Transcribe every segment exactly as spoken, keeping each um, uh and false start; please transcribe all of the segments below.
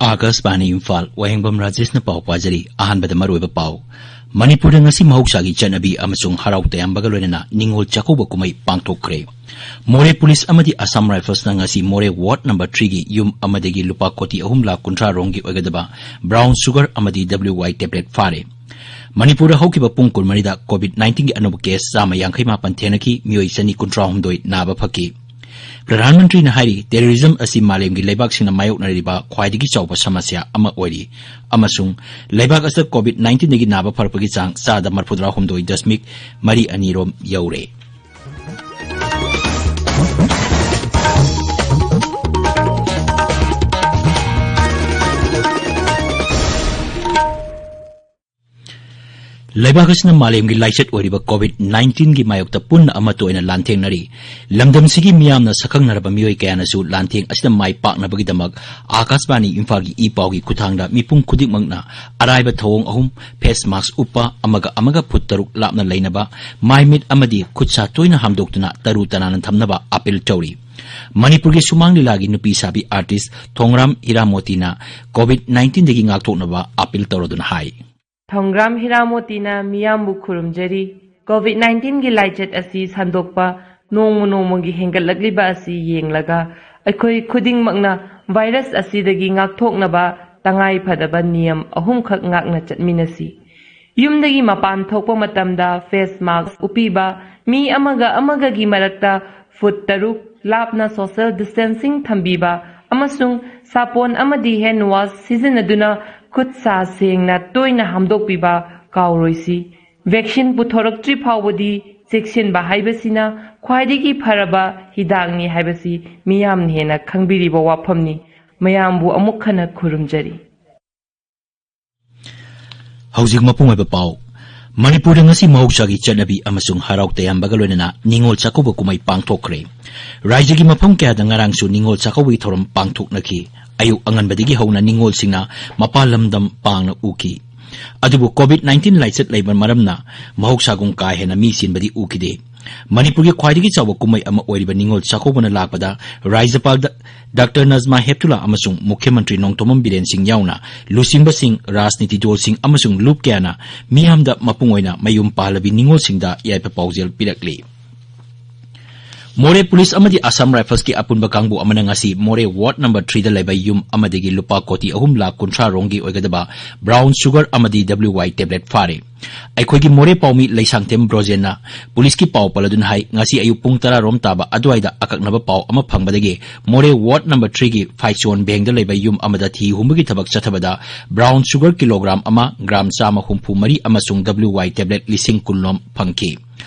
ꯑꯥꯀꯥꯁꯕꯥꯅꯤ ꯏꯝꯐꯥꯜ, ꯋꯥꯍꯦꯡꯕꯝ ꯔꯥꯖꯦꯁꯅ ꯄꯥꯎ ꯄꯥꯖꯔꯤ꯫ ꯑꯍꯥꯟꯕꯗ ꯃꯔꯨꯑꯣꯏꯕ ꯄꯥꯎ꯫ ꯃꯅꯤꯄꯨꯔꯗ ꯉꯁꯤ ꯃꯍꯧꯁꯥꯒꯤ ꯆꯠꯅꯕꯤ ꯑꯃꯁꯨꯡ ꯍꯔꯥꯎ ꯇꯌꯥꯝꯕꯒ ꯂꯣꯏꯅꯅ ꯅꯤꯉꯣꯜ ꯆꯥꯛꯀꯧꯕ ꯀꯨꯝꯍꯩ ꯄꯥꯡꯊꯣꯛꯈ꯭ꯔꯦ꯫ ꯃꯣꯔꯦ ꯄꯨꯂꯤꯁ ꯑꯃꯗꯤ ꯑꯁꯥꯝ ꯔꯥꯏꯐꯜꯁꯅ ꯉꯁꯤ ꯃꯣꯔꯦ ꯋꯥꯔꯗ ꯅꯝꯕꯔ three ꯒꯤ ꯌꯨꯝ ꯑꯃꯗꯒꯤ ꯂꯨꯄꯥ ꯀꯣꯇꯤ ꯑꯍꯨꯝ ꯂꯥꯈ ꯀꯨꯟꯊ꯭ꯔꯥ ꯔꯣꯝꯒꯤ ꯑꯣꯏꯒꯗꯕ brown sugar ꯑꯃꯗꯤ W Y tablet ꯐꯥꯔꯦ꯫ ꯃꯅꯤꯄꯨꯔꯗ ꯍꯧꯈꯤꯕ ꯄꯨꯡ ꯀꯨꯟꯃꯔꯤꯗ COVID nineteen ꯒꯤ ꯑꯅꯧꯕ case ꯆꯥꯝꯃ ꯌꯥꯡꯈꯩ ꯃꯥꯄꯟ ꯊꯦꯡꯅꯈꯤ, ꯃꯤꯑꯣꯏ ꯆꯅꯤ ꯀꯨꯟꯊ꯭ꯔꯥ ꯍꯨꯝꯗꯣꯏ ꯅꯥꯕ ꯐꯈꯤ꯫ ꯄ꯭ꯔꯙꯥꯟ ꯃꯟꯇ꯭ꯔꯤꯅ ꯍꯥꯏꯔꯤ, terrorism ꯑꯁꯤ ꯃꯥꯂꯦꯝꯒꯤ ꯂꯩꯕꯥꯛꯁꯤꯡꯅ ꯃꯥꯌꯣꯛꯅꯔꯤꯕ ꯈ꯭ꯋꯥꯏꯗꯒꯤ ꯆꯥꯎꯕ ꯁꯃꯁ꯭ꯌꯥ ꯑꯃ ꯑꯣꯏꯔꯤ ꯑꯃꯁꯨꯡ ꯂꯩꯕꯥꯛ ꯑꯁꯤꯗ COVID nineteen ꯗꯒꯤ ꯅꯥꯕ ꯐꯔꯛꯄꯒꯤ ꯆꯥꯡ ꯆꯥꯗ ꯃꯔꯐꯨꯇꯔꯥ ꯍꯨꯝꯗꯣꯏ ꯗꯁꯃꯤꯛ ꯃꯔꯤ ꯑꯅꯤ ꯔꯣꯝ ꯌꯧꯔꯦ꯫ ꯂꯩꯕꯥꯛ ꯑꯁꯤꯅ ꯃꯥꯂꯦꯝꯒꯤ ꯂꯥꯏꯆꯠ ꯑꯣꯏꯔꯤꯕ COVID nineteen ꯒꯤ ꯃꯥꯌꯣꯛꯇ ꯄꯨꯟꯅ ꯑꯃꯠꯇ ꯑꯣꯏꯅ ꯂꯥꯟꯊꯦꯡꯅꯔꯤ꯫ ꯂꯝꯗꯝꯁꯤꯒꯤ ꯃꯤꯌꯥꯝꯅ ꯁꯛꯈꯪꯅꯔꯕ ꯃꯤꯑꯣꯏ ꯀꯌꯥꯅꯁꯨ ꯂꯥꯟꯊꯦꯡ ꯑꯁꯤꯗ ꯃꯥꯏ ꯄꯥꯛꯅꯕꯒꯤꯗꯃꯛ ꯑꯥꯀꯥꯁꯕꯥꯅꯤ ꯏꯝꯐꯥꯜꯒꯤ ꯏ ꯄꯥꯎꯒꯤ ꯈꯨꯠꯊꯥꯡꯗ ꯃꯤꯄꯨꯝ ꯈꯨꯗꯤꯡꯃꯛꯅ ꯑꯔꯥꯏꯕ ꯊꯧꯑꯣꯡ ꯑꯍꯨꯝ, face mask ꯎꯞꯄ, ꯑꯃꯒ ꯑꯃꯒ ꯐꯨꯠ ꯇꯔꯨꯛ ꯂꯥꯞꯅ ꯂꯩꯅꯕ, ꯃꯥꯏ ꯃꯤꯠ ꯑꯃꯗꯤ ꯈꯨꯠ ꯁꯥ ꯇꯣꯏꯅ ꯍꯥꯝꯗꯣꯛꯇꯨꯅ ꯇꯔꯨ ꯇꯅꯥꯟꯅ ꯊꯝꯅꯕ ꯑꯥꯄꯤꯜ ꯇꯧꯔꯤ꯫ ꯃꯅꯤꯄꯨꯔꯒꯤ ꯁꯨꯃꯥꯡ ꯂꯤꯂꯥꯒꯤ ꯅꯨꯄꯤ ꯁꯥꯕꯤ artist ꯊꯣꯡꯒ꯭ꯔꯥꯝ ꯍꯤꯔꯥꯃꯣꯇꯤꯅ COVID nineteen ꯗꯒꯤ ꯉꯥꯛꯊꯣꯛꯅꯕ ꯑꯥꯄꯤꯜ ꯇꯧꯔꯗꯨꯅ ꯍꯥꯏ꯫ ꯊꯣꯡꯒ꯭ꯔꯥꯝ ꯍꯤꯔꯥꯃꯣꯇꯤꯅ ꯃꯤꯌꯥꯝꯕꯨ ꯈꯨꯔꯨꯝꯖꯔꯤ꯫ COVID nineteen ꯒꯤ ꯂꯥꯏꯆꯠ ꯑꯁꯤ ꯁꯟꯗꯣꯛꯄ ꯅꯣꯡꯃ ꯅꯣꯡꯃꯒꯤ ꯍꯦꯟꯒꯠꯂꯛꯂꯤꯕ ꯑꯁꯤ ꯌꯦꯡꯂꯒ, ꯑꯩꯈꯣꯏ ꯈꯨꯗꯤꯡꯃꯛꯅ virus ꯑꯁꯤꯗꯒꯤ ꯉꯥꯛꯊꯣꯛꯅꯕ ꯇꯉꯥꯏ ꯐꯗꯕ ꯅꯤꯌꯝ ꯑꯍꯨꯝꯈꯛ ꯉꯥꯛꯅ ꯆꯠꯃꯤꯟꯅꯁꯤ꯫ ꯌꯨꯝꯗꯒꯤ ꯃꯄꯥꯟ ꯊꯣꯛꯄ ꯃꯇꯝꯗ face mask ꯎꯞꯄꯤꯕ, ꯃꯤ ꯑꯃꯒ ꯑꯃꯒꯒꯤ ꯃꯔꯛꯇ ꯐꯨꯠ ꯇꯔꯨꯛ ꯂꯥꯞꯅ social distancing ꯊꯝꯕꯤꯕ ꯑꯃꯁꯨꯡ ꯁꯥꯄꯣꯟ ꯑꯃꯗꯤ hand wash ꯁꯤꯖꯤꯟꯅꯗꯨꯅ ꯈꯨꯠ ꯁꯥ ꯁꯦꯡꯅ ꯇꯣꯏꯅ ꯍꯥꯝꯗꯣꯛꯄꯤꯕ ꯀꯥꯎꯔꯣꯏꯁꯤ꯫ Vaccine ꯄꯨꯊꯣꯔꯛꯇ꯭ꯔꯤ ꯐꯥꯎꯕꯗꯤ ꯆꯦꯛꯁꯤꯟꯕ ꯍꯥꯏꯕꯁꯤꯅ ꯈ꯭ꯋꯥꯏꯗꯒꯤ ꯐꯔꯕ ꯍꯤꯗꯥꯛꯅꯤ ꯍꯥꯏꯕꯁꯤ ꯃꯤꯌꯥꯝꯅ ꯍꯦꯟꯅ ꯈꯪꯕꯤꯔꯤꯕ ꯋꯥꯐꯝꯅꯤ꯫ ꯃꯌꯥꯝꯕꯨ ꯑꯃꯨꯛ ꯍꯟꯅ ꯈꯨꯔꯨꯝꯖꯔꯤ꯫ ꯍꯧꯖꯤꯛ ꯃꯄꯨꯡ ꯑꯣꯏꯕ ꯄꯥꯎ꯫ ꯃꯅꯤꯄꯨꯔꯗ ꯉꯁꯤ ꯃꯍꯧꯁꯥꯒꯤ ꯆꯠꯅꯕꯤ ꯑꯃꯁꯨꯡ ꯍꯔꯥꯎ ꯇꯌꯥꯝꯕꯒ ꯂꯣꯏꯅꯅ ꯅꯤꯉꯣꯜ ꯆꯥꯛꯀꯧꯕ ꯀꯨꯝꯍꯩ ꯄꯥꯡꯊꯣꯛꯈ꯭ꯔꯦ꯫ ꯔꯥꯖ꯭ꯌꯒꯤ ꯃꯐꯝ ꯀꯌꯥꯗ ꯉꯔꯥꯡꯁꯨ ꯅꯤꯉꯣꯜ ꯆꯥꯛꯀꯧꯕꯒꯤ ꯊꯧꯔꯝ ꯄꯥꯡꯊꯣꯛꯅꯈꯤ꯫ ꯑꯌꯨꯛ ꯑꯉꯟꯕꯗꯒꯤ ꯍꯧꯅ ꯅꯤꯉꯣꯜꯁꯤꯡꯅ ꯃꯄꯥꯟ ꯂꯝꯗꯝ ꯄꯥꯡꯅ ꯎꯈꯤ꯫ ꯑꯗꯨꯕꯨ COVID nineteen ꯂꯥꯏꯆꯠ ꯂꯩꯕ ꯃꯔꯝꯅ ꯃꯍꯧꯁꯥꯒꯨꯝ ꯀꯥ ꯍꯦꯟꯅ ꯃꯤ ꯆꯤꯟꯕꯗꯤ ꯎꯈꯤꯗꯦ꯫ ꯃꯅꯤꯄꯨꯔꯒꯤ ꯈ꯭ꯋꯥꯏꯗꯒꯤ ꯆꯥꯎꯕ ꯀꯨꯝꯍꯩ ꯑꯃ ꯑꯣꯏꯔꯤꯕ ꯅꯤꯉꯣꯜ ꯆꯥꯛꯀꯧꯕꯅ ꯂꯥꯛꯄꯗ ꯔꯥꯖ꯭ꯌꯄꯥꯜ ꯗ-, ꯗꯥꯛꯇꯔ ꯅꯖꯃꯥ ꯍꯦꯞꯇꯨꯂꯥ ꯑꯃꯁꯨꯡ ꯃꯨꯈ꯭ꯌ ꯃꯟꯇ꯭ꯔꯤ ꯅꯣꯡꯊꯣꯝꯕꯝ ꯕꯤꯔꯦꯟ ꯁꯤꯡ ꯌꯥꯎꯅ ꯂꯨꯆꯤꯡꯕꯁꯤꯡ, ꯔꯥꯖꯅꯤꯇꯤ ꯗꯣꯜꯁꯤꯡ ꯑꯃꯁꯨꯡ ꯂꯨꯞ ꯀꯌꯥꯅ ꯃꯤꯌꯥꯝꯗ ꯃꯄꯨꯡ ꯑꯣꯏꯅ ꯃꯌꯨꯝ ꯄꯥꯜꯂꯕꯤ ꯅꯤꯉꯣꯜꯁꯤꯡꯗ ꯌꯥꯏꯐ ꯄꯥꯎꯖꯦꯜ ꯄꯤꯔꯛꯂꯤ꯫ ꯃꯣꯔꯦ ꯄꯨꯂꯤꯁ ꯑꯃꯗꯤ ꯑꯁꯥꯝ ꯔꯥꯏꯐꯜꯁꯀꯤ ꯑꯄꯨꯟꯕ ꯀꯥꯡꯕꯨ ꯑꯃꯅ ꯉꯁꯤ ꯃꯣꯔꯦ ꯋꯥꯔꯗ ꯅꯝꯕꯔ ꯊ꯭ꯔꯤꯗ ꯂꯩꯕ ꯌꯨꯝ ꯑꯃꯗꯒꯤ ꯂꯨꯄꯥ ꯀꯣꯇꯤ ꯑꯍꯨꯝ ꯂꯥꯈ ꯀꯨꯟꯊ꯭ꯔꯥ ꯔꯣꯝꯒꯤ ꯑꯣꯏꯒꯗꯕ ꯕ꯭ꯔꯥꯎꯟ ꯁꯨꯒꯔ ꯑꯃꯗꯤ W Y tablet ꯐꯥꯔꯦ꯫ ꯑꯩꯈꯣꯏꯒꯤ ꯃꯣꯔꯦ ꯄꯥꯎꯃꯤ ꯂꯩꯁꯥꯡꯊꯦꯝ ꯕ꯭ꯔꯣꯖꯦꯟꯅ ꯄꯨꯂꯤꯁꯀꯤ ꯄꯥꯎ ꯄꯜꯂꯗꯨꯅ ꯍꯥꯏ, ꯉꯁꯤ ꯑꯌꯨꯛ ꯄꯨꯡ ꯇꯔꯥ ꯔꯣꯝ ꯇꯥꯕ ꯑꯗꯨꯋꯥꯏꯗ ꯑꯀꯛꯅꯕ ꯄꯥꯎ ꯑꯃ ꯐꯪꯕꯗꯒꯤ ꯃꯣꯔꯦ ꯋꯥꯔꯗ ꯅꯝꯕꯔ ꯊ꯭ꯔꯤꯒꯤ ꯐꯥꯏꯆꯣꯟ ꯚꯦꯡꯗ ꯂꯩꯕ ꯌꯨꯝ ꯑꯃꯗ ꯊꯤ ꯍꯨꯝꯕꯒꯤ ꯊꯕꯛ ꯆꯠꯊꯕꯗ ꯕ꯭ꯔꯥꯎꯟ ꯁꯨꯒꯔ ꯀꯤꯂꯣꯒ꯭ꯔꯥꯝ ꯑꯃ, ꯒ꯭ꯔꯥꯝ ꯆꯥꯝꯃ ꯍꯨꯝꯐꯨ ꯃꯔꯤ ꯑꯃꯁꯨꯡ W Y tablet ꯂꯤꯁꯤꯡ ꯀꯨꯟ ꯂꯣꯝ ꯐꯪꯈꯤ꯫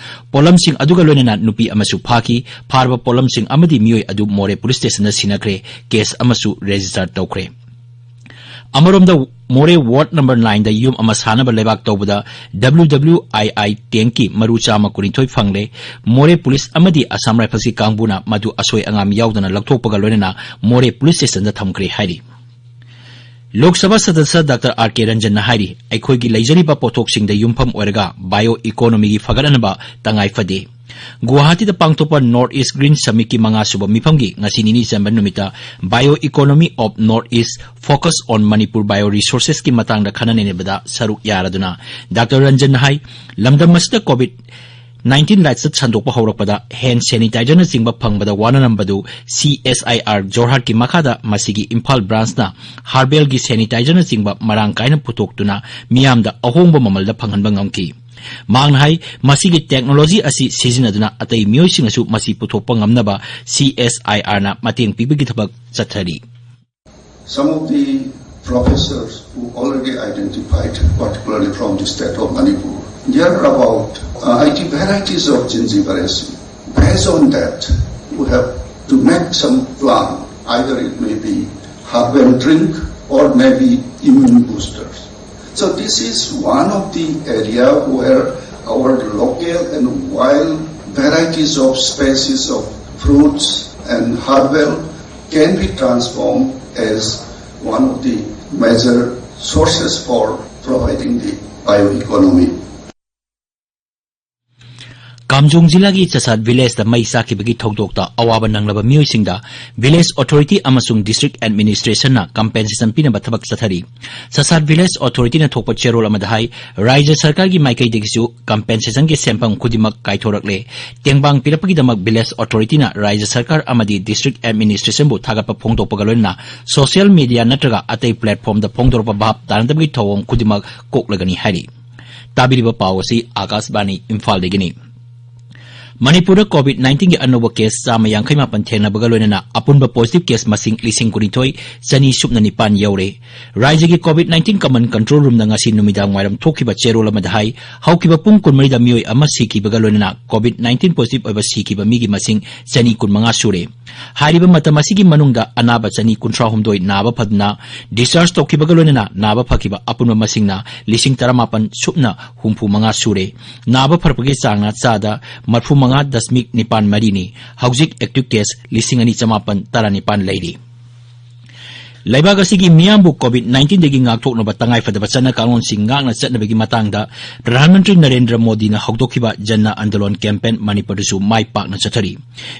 ꯄꯣꯠꯂꯝꯁꯤꯡ ꯑꯗꯨꯒ ꯂꯣꯏꯅꯅ ꯅꯨꯄꯤ ꯑꯃꯁꯨ ꯐꯥꯈꯤ꯫ ꯐꯥꯔꯕ ꯄꯣꯠꯂꯝꯁꯤꯡ ꯑꯃꯗꯤ ꯃꯤꯑꯣꯏ ꯑꯗꯨ ꯃꯣꯔꯦ ꯄꯨꯂꯤꯁ ꯁ꯭ꯇꯦꯁꯟꯗ ꯁꯤꯟꯅꯈ꯭ꯔꯦ꯫ ꯀꯦꯁ ꯑꯃꯁꯨ ꯔꯦꯖꯤꯁꯇꯔ ꯇꯧꯈ꯭ꯔꯦ꯫ ꯑꯃꯔꯣꯝꯗ, ꯃꯣꯔꯦ ꯋꯥꯔꯗ ꯅꯝꯕꯔ ꯅꯥꯏꯟꯗ ꯌꯨꯝ ꯑꯃ ꯁꯥꯅꯕ ꯂꯩꯕꯥꯛ ꯇꯧꯕꯗ W W I I ꯇꯦꯡꯀꯤ ꯃꯔꯨ ꯆꯥꯝꯃ ꯀꯨꯟꯅꯤꯊꯣꯏ ꯐꯪꯂꯦ꯫ ꯃꯣꯔꯦ ꯄꯨꯂꯤꯁ ꯑꯃꯗꯤ ꯑꯁꯥꯝ ꯔꯥꯏꯐꯜꯁꯀꯤ ꯀꯥꯡꯕꯨꯅ ꯃꯗꯨ ꯑꯁꯣꯏ ꯑꯉꯥꯝ ꯌꯥꯎꯗꯅ ꯂꯧꯊꯣꯛꯄꯒ ꯂꯣꯏꯅꯅ ꯃꯣꯔꯦ ꯄꯨꯂꯤꯁ ꯁ꯭ꯇꯦꯁꯟꯗ ꯊꯝꯈ꯭ꯔꯦ ꯍꯥꯏꯔꯤ꯫ ꯂꯣꯛ ꯁꯚꯥ ꯁꯗꯁ꯭ꯌ ꯗꯥꯛꯇꯔ ꯑꯥꯔ ꯀꯦ ꯔꯟꯖꯟꯅ ꯍꯥꯏꯔꯤ, ꯑꯩꯈꯣꯏꯒꯤ ꯂꯩꯖꯔꯤꯕ ꯄꯣꯠꯊꯣꯛꯁꯤꯡꯗ ꯌꯨꯝꯐꯝ ꯑꯣꯏꯔꯒ bio economy ꯒꯤ ꯐꯒꯠꯍꯟꯅꯕ ꯇꯉꯥꯏ ꯐꯗꯦ꯫ ꯒꯨꯋꯥꯍꯥꯇꯤꯗ ꯄꯥꯡꯊꯣꯛꯄ North East Green Summit ꯀꯤ ꯃꯉꯥꯁꯨꯕ ꯃꯤꯐꯝꯒꯤ ꯉꯁꯤ ꯅꯤꯅꯤ ꯆꯟꯕ ꯅꯨꯃꯤꯠꯇ Bio Economy of North East, Focus on Manipur Bio Resources ꯀꯤ ꯃꯇꯥꯡꯗ ꯈꯟꯅ ꯅꯩꯅꯕꯗ ꯁꯔꯨꯛ ꯌꯥꯔꯗꯨꯅ ꯗꯥꯛꯇꯔ ꯔꯟꯖꯟꯅ ꯍꯥꯏ, ꯂꯝꯗꯝ ꯑꯁꯤꯗ COVID nineteen ꯂꯥꯏꯆꯠ ꯁꯟꯗꯣꯛꯄ ꯍꯧꯔꯛꯄꯗ hand sanitizer ꯅꯆꯤꯡꯕ ꯐꯪꯕꯗ ꯋꯥꯅꯔꯝꯕꯗꯨ C S I R ꯖꯣꯔꯍꯥꯠꯀꯤ ꯃꯈꯥꯗ ꯃꯁꯤꯒꯤ ꯏꯝꯐꯥꯜ branch ꯅ herbal ꯒꯤ sanitizer ꯅꯆꯤꯡꯕ ꯃꯔꯥꯡ ꯀꯥꯏꯅ ꯄꯨꯊꯣꯛꯇꯨꯅ ꯃꯤꯌꯥꯝꯗ ꯑꯍꯣꯡꯕ ꯃꯃꯜꯗ ꯐꯪꯍꯟꯕ ꯉꯝꯈꯤ꯫ ꯃꯍꯥꯛꯅ ꯍꯥꯏ, ꯃꯁꯤꯒꯤ technology ꯑꯁꯤ ꯁꯤꯖꯤꯟꯅꯗꯨꯅ ꯑꯇꯩ ꯃꯤꯑꯣꯏꯁꯤꯡꯅꯁꯨ ꯃꯁꯤ ꯄꯨꯊꯣꯛꯄ ꯉꯝꯅꯕ C S I R ꯅ ꯃꯇꯦꯡ ꯄꯤꯕꯒꯤ ꯊꯕꯛ ꯆꯠꯊꯔꯤ꯫ Some of the professors who already identified, particularly from the state of Manipur, there are about, uh, eighty varieties of gingiber resin. Based on that, we have to make some plan. Either it may be herbal drink or maybe immune boosters. So this is one of the area where our local and wild varieties of species of fruits and herbal can be transformed as one of the major sources for providing the bioeconomy. ꯀꯥꯝꯖꯣꯡ ꯖꯤꯂꯥꯒꯤ ꯆꯁꯥꯠ ꯚꯤꯂꯦꯖꯇ ꯃꯩ ꯆꯥꯛꯈꯤꯕꯒꯤ ꯊꯧꯗꯣꯛꯇ ꯑꯋꯥꯕ ꯅꯪꯂꯕ ꯃꯤꯑꯣꯏꯁꯤꯡꯗ village authority ꯑꯃꯁꯨꯡ district ꯑꯦꯗꯃꯤꯅꯤꯁꯇ꯭ꯔꯦꯁꯟꯅ compensation ꯄꯤꯅꯕ ꯊꯕꯛ ꯆꯠꯊꯔꯤ꯫ ꯆꯁꯥꯠ village ꯑꯣꯊꯣꯔꯤꯇꯤꯅ ꯊꯣꯛꯄ ꯆꯦꯔꯣꯜ ꯑꯃꯗ ꯍꯥꯏ, ꯔꯥꯏꯖ꯭ꯌ ꯁꯔꯀꯥꯔꯒꯤ ꯃꯥꯏꯀꯩꯗꯒꯤꯁꯨ ꯀꯝꯄꯦꯟꯁꯦꯁꯟꯒꯤ ꯁꯦꯟꯐꯝ ꯈꯨꯗꯤꯡꯃꯛ ꯀꯥꯏꯊꯣꯔꯛꯂꯦ꯫ ꯇꯦꯡꯕꯥꯡ ꯄꯤꯔꯛꯄꯒꯤꯗꯃꯛ ꯚꯤꯂꯦꯖ ꯑꯣꯊꯣꯔꯤꯇꯤꯅ ꯔꯥꯏꯖ꯭ꯌ ꯁꯔꯀꯥꯔ ꯑꯃꯗꯤ ꯗꯤꯁꯇ꯭ꯔꯤꯛ ꯑꯦꯗꯃꯤꯅꯤꯁꯇ꯭ꯔꯦꯁꯟꯕꯨ ꯊꯥꯒꯠꯄ ꯐꯣꯡꯗꯣꯛꯄꯒ ꯂꯣꯏꯅꯅ ꯁꯣꯁꯤꯌꯦꯜ ꯃꯤꯗꯤꯌꯥ ꯅꯠꯇ꯭ꯔꯒ ꯑꯇꯩ ꯄ꯭ꯂꯦꯠꯐꯣꯔꯝꯗ ꯐꯣꯡꯗꯣꯔꯛꯄ ꯚꯥꯞ ꯇꯥꯅꯗꯕꯒꯤ ꯊꯧꯑꯣꯡ ꯈꯨꯗꯤꯡꯃꯛ ꯀꯣꯛꯂꯒꯅꯤ ꯍꯥꯏꯔꯤ꯫ ꯇꯥꯕꯤꯔꯤꯕ ꯄꯥꯎ ꯑꯁꯤ ꯑꯥꯀꯥꯁꯕꯥꯅꯤ ꯏꯝꯐꯥꯜꯗꯒꯤꯅꯤ꯫ ꯃꯅꯤꯄꯨꯔꯗ ꯀꯣꯚꯤꯗ ꯅꯥꯏꯟꯇꯤꯟꯒꯤ ꯑꯅꯧꯕ ꯀꯦꯁ ꯆꯥꯝꯃ ꯌꯥꯡꯈꯩ ꯃꯥꯄꯟ ꯊꯦꯡꯅꯕꯒ ꯂꯣꯏꯅꯅ ꯑꯄꯨꯟꯕ ꯄꯣꯖꯤꯇꯤꯚ ꯀꯦꯁ ꯃꯁꯤꯡ ꯂꯤꯁꯤꯡ ꯀꯨꯟꯅꯤꯊꯣꯏ ꯆꯅꯤ ꯁꯨꯞꯅ ꯅꯤꯄꯥꯟ ꯌꯧꯔꯦ꯫ ꯔꯥꯏꯖ꯭ꯌꯒꯤ ꯀꯣꯚꯤꯗ ꯅꯥꯏꯟꯇꯤꯟ ꯀꯃꯟ ꯀꯟꯇ꯭ꯔꯣꯜ ꯔꯨꯝꯗ ꯉꯁꯤ ꯅꯨꯃꯤꯗꯥꯡ ꯋꯥꯏꯔꯝ ꯊꯣꯛꯈꯤꯕ ꯆꯦꯔꯣꯜ ꯑꯃꯗ ꯍꯥꯏ, ꯍꯧꯈꯤꯕ ꯄꯨꯡ ꯀꯨꯟꯃꯔꯤꯗ ꯃꯤꯑꯣꯏ ꯑꯃ ꯁꯤꯈꯤꯕꯒ ꯂꯣꯏꯅꯅ ꯀꯣꯚꯤꯗ ꯅꯥꯏꯟꯇꯤꯟ ꯄꯣꯖꯤꯇꯤꯚ ꯑꯣꯏꯕ ꯁꯤꯈꯤꯕ ꯃꯤꯒꯤ ꯃꯁꯤꯡ ꯆꯅꯤ ꯀꯨꯟꯃꯉꯥ ꯁꯨꯔꯦ꯫ ꯍꯥꯏꯔꯤꯕ ꯃꯇꯝ ꯑꯁꯤꯒꯤ ꯃꯅꯨꯡꯗ ꯑꯅꯥꯕ ꯆꯅꯤ ꯀꯨꯟꯊ꯭ꯔꯥ ꯍꯨꯝꯗꯣꯏ ꯅꯥꯕ ꯐꯗꯨꯅ ꯗꯤꯁꯆꯥꯔꯖ ꯇꯧꯈꯤꯕꯒ ꯂꯣꯏꯅꯅ ꯅꯥꯕ ꯐꯈꯤꯕ ꯑꯄꯨꯟꯕ ꯃꯁꯤꯡꯅ ꯂꯤꯁꯤꯡ ꯇꯔꯥꯃꯥꯄꯟ ꯁꯨꯞꯅ ꯍꯨꯝꯐꯨ ꯃꯉꯥ ꯁꯨꯔꯦ꯫ ꯅꯥꯕ ꯐꯔꯛꯄꯒꯤ ꯆꯥꯡꯅ ꯆꯥꯗ ꯃꯔꯤꯐꯨ ꯃꯉꯥ ꯗꯁꯃꯤꯛ ꯅꯤꯄꯥꯟ ꯃꯔꯤꯅꯤ꯫ ꯍꯧꯖꯤꯛ ꯑꯦꯛꯇꯤꯚ ꯀꯦꯁ ꯂꯤꯁꯤꯡ ꯑꯅꯤ ꯆꯃꯥꯄꯟ ꯇꯔꯥꯅꯤꯄꯥꯟ ꯂꯩꯔꯤ꯫ ꯂꯩꯕꯥꯛ ꯑꯁꯤꯒꯤ ꯃꯤꯌꯥꯝꯕꯨ ꯀꯣꯚꯤꯗ ꯅꯥꯏꯟꯇꯤꯟꯗꯒꯤ ꯉꯥꯛꯊꯣꯛꯅꯕ ꯇꯉꯥꯏꯐꯗꯕ ꯆꯠꯅ ꯀꯥꯡꯂꯣꯟꯁꯤꯡ ꯉꯥꯛꯅ ꯆꯠꯅꯕꯒꯤ ꯃꯇꯥꯡꯗ ꯄ꯭ꯔꯙꯥꯟ ꯃꯟꯇ꯭ꯔꯤ ꯅꯔꯦꯟꯗ꯭ꯔ ꯃꯣꯗꯤꯅ ꯍꯧꯗꯣꯛꯈꯤꯕ ꯖꯟ ꯑꯟꯗꯣꯂꯟ ꯀꯦꯝꯄꯦꯟ ꯃꯅꯤꯄꯨꯔꯗꯁꯨ ꯃꯥꯏ ꯄꯥꯛꯅ ꯆꯠꯊꯔꯤ꯫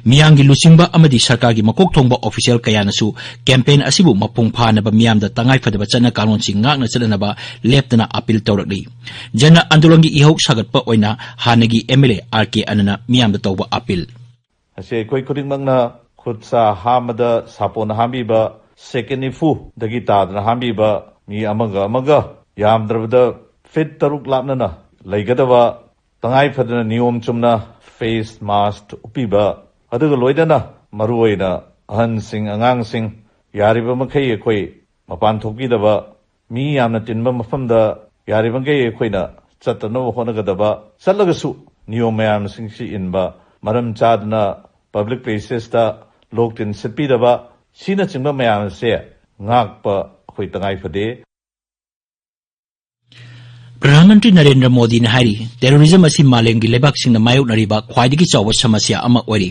ꯃꯤꯌꯥꯝꯒꯤ ꯂꯨꯆꯤꯡꯕ ꯑꯃꯗꯤ ꯁꯔꯀꯥꯔꯒꯤ ꯃꯀꯣꯛ ꯊꯣꯡꯕ ꯑꯣꯐꯤꯁꯤꯌꯦꯜ ꯀꯌꯥꯅꯁꯨ ꯀꯦꯝꯄꯦꯟ ꯑꯁꯤꯕꯨ ꯃꯄꯨꯡ ꯐꯥꯅꯕ ꯃꯤꯌꯥꯝꯗ ꯇꯉꯥꯏꯐꯗꯕ ꯆꯠꯅ ꯀꯥꯡꯂꯣꯟꯁꯤꯡ ꯉꯥꯛꯅ ꯆꯠꯅꯅꯕ ꯂꯦꯞꯇꯅ ꯑꯄꯤꯜ ꯇꯧꯔꯛꯂꯤ꯫ ꯖꯟ ꯑꯟꯗꯣꯂꯟꯒꯤ ꯏꯍꯧ ꯁꯥꯒꯠꯄ ꯑꯣꯏꯅ ꯍꯥꯟꯅꯒꯤ ꯑꯦꯝ ꯑꯦꯜ ꯑꯦ ꯑꯥꯔ ꯀꯦ ꯑꯅꯟꯅ ꯃꯤꯌꯥꯝꯗ ꯇꯧꯕ ꯑꯄꯤꯜ꯫ ꯑꯁꯤ ꯑꯩꯈꯣꯏ ꯈꯨꯗꯤꯡꯃꯛꯅ ꯈꯨꯠ ꯁꯥ ꯍꯥꯝꯕꯗ ꯁꯥꯄꯣꯟ ꯍꯥꯝꯕꯤꯕ, ꯁꯦꯀꯦꯟ ꯅꯤꯐꯨꯗꯒꯤ ꯇꯥꯗꯅ ꯍꯥꯝꯕꯤꯕ, ꯃꯤ ꯑꯃꯒ ꯑꯃꯒ ꯌꯥꯝꯗ꯭ꯔꯕꯗ ꯐꯤꯠ ꯇꯔꯨꯛ ꯂꯥꯞꯅꯅ ꯂꯩꯒꯗꯕ, ꯇꯉꯥꯏ ꯐꯗꯅ ꯅꯤꯌꯣꯝ ꯆꯨꯝꯅ ꯐꯦꯁ ꯃꯥꯁꯛ ꯎꯞꯄꯤꯕ, ꯑꯗꯨꯒ ꯂꯣꯏꯅꯅ ꯃꯔꯨꯑꯣꯏꯅ ꯑꯍꯟꯁꯤꯡ, ꯑꯉꯥꯡꯁꯤꯡ ꯌꯥꯔꯤꯕ ꯃꯈꯩ ꯑꯩꯈꯣꯏ ꯃꯄꯥꯟ ꯊꯣꯛꯄꯤꯗꯕ, ꯃꯤ ꯌꯥꯝꯅ ꯇꯤꯟꯕ ꯃꯐꯝꯗ ꯌꯥꯔꯤꯕꯃꯈꯩ ꯑꯩꯈꯣꯏꯅ ꯆꯠꯇꯅꯕ ꯍꯣꯠꯅꯒꯗꯕ, ꯆꯠꯂꯒꯁꯨ ꯅꯤꯌꯣꯝ ꯃꯌꯥꯝꯁꯤꯡꯁꯤ ꯏꯟꯕ, ꯃꯔꯝ ꯆꯥꯗꯅ ꯄꯕ꯭ꯂꯤꯛ ꯄ꯭ꯂꯦꯁꯦꯁꯇ ꯂꯣꯛ ꯇꯤꯟ ꯁꯤꯠꯄꯤꯗꯕ, ꯁꯤꯅꯆꯤꯡꯕ ꯃꯌꯥꯝ ꯑꯁꯦ ꯉꯥꯛꯄ ꯑꯩꯈꯣꯏ ꯇꯉꯥꯏ ꯐꯗꯦ꯫ ꯄ꯭ꯔꯙꯥꯟ ꯃꯟꯇ꯭ꯔꯤ ꯅꯔꯦꯟꯗ꯭ꯔ ꯃꯣꯗꯤꯅ ꯍꯥꯏꯔꯤ, ꯇꯦꯔꯣꯔꯤꯖꯝ ꯑꯁꯤ ꯃꯥꯂꯦꯝꯒꯤ ꯂꯩꯕꯥꯛꯁꯤꯡꯅ ꯃꯥꯌꯣꯛꯅꯔꯤꯕ ꯈ꯭ꯋꯥꯏꯗꯒꯤ ꯆꯥꯎꯕ ꯁꯃꯁ꯭ꯌꯥ ꯑꯃ ꯑꯣꯏꯔꯤ꯫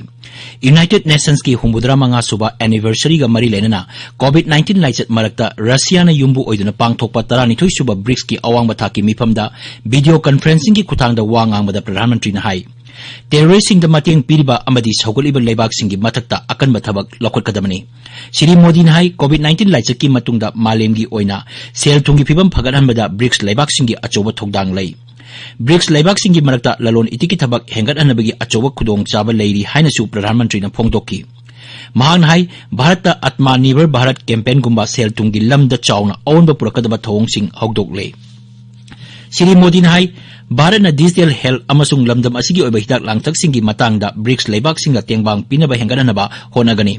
ꯌꯨꯅꯥꯏꯇꯦꯗ ꯅꯦꯁꯟꯁꯀꯤ ꯍꯨꯝꯐꯨꯇꯔꯥ ꯃꯉꯥ ꯁꯨꯕ ꯑꯦꯅꯤꯚꯔꯁꯔꯤꯒ ꯃꯔꯤ ꯂꯩꯅꯅ ꯀꯣꯚꯤꯗ ꯅꯥꯏꯟꯇꯤꯟ ꯂꯥꯏꯆꯠ ꯃꯔꯛꯇ ꯔꯁꯤꯌꯥꯅ ꯌꯨꯝꯕꯨ ꯑꯣꯏꯗꯨꯅ ꯄꯥꯡꯊꯣꯛꯄ ꯇꯔꯥꯅꯤꯊꯣꯏ ꯁꯨꯕ ꯕ꯭ꯔꯤꯛꯁꯀꯤ ꯑꯋꯥꯡꯕ ꯊꯥꯛꯀꯤ ꯃꯤꯐꯝꯗ ꯚꯤꯗꯤꯑꯣ ꯀꯟꯐꯔꯦꯟꯁꯤꯡꯒꯤ ꯈꯨꯠꯊꯥꯡꯗ ꯋꯥ ꯉꯥꯡꯕꯗ ꯄ꯭ꯔꯙꯥꯟ ꯃꯟꯇ꯭ꯔꯤꯅ ꯍꯥꯏ, ꯇꯦꯔꯣꯔꯤꯁꯁꯤꯡꯗ ꯃꯇꯦꯡ ꯄꯤꯔꯤꯕ ꯑꯃꯗꯤ ꯁꯧꯒꯠꯂꯤꯕ ꯂꯩꯕꯥꯛꯁꯤꯡꯒꯤ ꯃꯊꯛꯇ ꯑꯀꯟꯕ ꯊꯕꯛ ꯂꯧꯈꯠꯀꯗꯕꯅꯤ꯫ ꯁ꯭ꯔꯤ ꯃꯣꯗꯤꯅ ꯍꯥꯏ, ꯀꯣꯚꯤꯗ ꯅꯥꯏꯟꯇꯤꯟ ꯂꯥꯏꯆꯠꯀꯤ ꯃꯇꯨꯡꯗ ꯃꯥꯂꯦꯝꯒꯤ ꯑꯣꯏꯅ ꯁꯦꯜ ꯊꯨꯝꯒꯤ ꯐꯤꯕꯝ ꯐꯒꯠꯍꯟꯕꯗ ꯕ꯭ꯔꯤꯛꯁ ꯂꯩꯕꯥꯛꯁꯤꯡꯒꯤ ꯑꯆꯧꯕ ꯊꯧꯗꯥꯡ ꯂꯩ꯫ ꯕ꯭ꯔꯤꯛꯁ ꯂꯩꯕꯥꯛꯁꯤꯡꯒꯤ ꯃꯔꯛꯇ ꯂꯂꯣꯟ ꯏꯇꯤꯛꯀꯤ ꯊꯕꯛ ꯍꯦꯟꯒꯠꯍꯟꯅꯕꯒꯤ ꯑꯆꯧꯕ ꯈꯨꯗꯣꯡꯆꯥꯕ ꯂꯩꯔꯤ ꯍꯥꯏꯅꯁꯨ ꯄ꯭ꯔꯙꯥꯟ ꯃꯟꯇ꯭ꯔꯤꯅ ꯐꯣꯡꯗꯣꯛꯈꯤ꯫ ꯃꯍꯥꯛꯅ ꯍꯥꯏ, ꯚꯥꯔꯠꯇ ꯑꯠꯃꯥ ꯅꯤꯔꯚꯔ ꯚꯥꯔꯠ ꯀꯦꯝꯄꯦꯟꯒꯨꯝꯕ ꯁꯦꯜ ꯊꯨꯝꯒꯤ ꯂꯝꯗ ꯆꯥꯎꯅ ꯑꯑꯣꯟꯕ ꯄꯨꯔꯛꯀꯗꯕ ꯊꯧꯑꯣꯡꯁꯤꯡ ꯍꯧꯗꯣꯛꯂꯦ꯫ ꯁ꯭ꯔꯤ ꯃꯣꯗꯤꯅ ꯍꯥꯏ, ꯚꯥꯔꯠꯅ ꯗꯤꯖꯤꯇꯦꯜ ꯍꯦꯜꯊ ꯑꯃꯁꯨꯡ ꯂꯝꯗꯝ ꯑꯁꯤꯒꯤ ꯑꯣꯏꯕ ꯍꯤꯗꯥꯛ ꯂꯥꯡꯊꯛꯁꯤꯡꯒꯤ ꯃꯇꯥꯡꯗ ꯕ꯭ꯔꯤꯛꯁ ꯂꯩꯕꯥꯛꯁꯤꯡꯗ ꯇꯦꯡꯕꯥꯡ ꯄꯤꯅꯕ ꯍꯦꯟꯒꯠꯍꯟꯅꯕ ꯍꯣꯠꯅꯒꯅꯤ꯫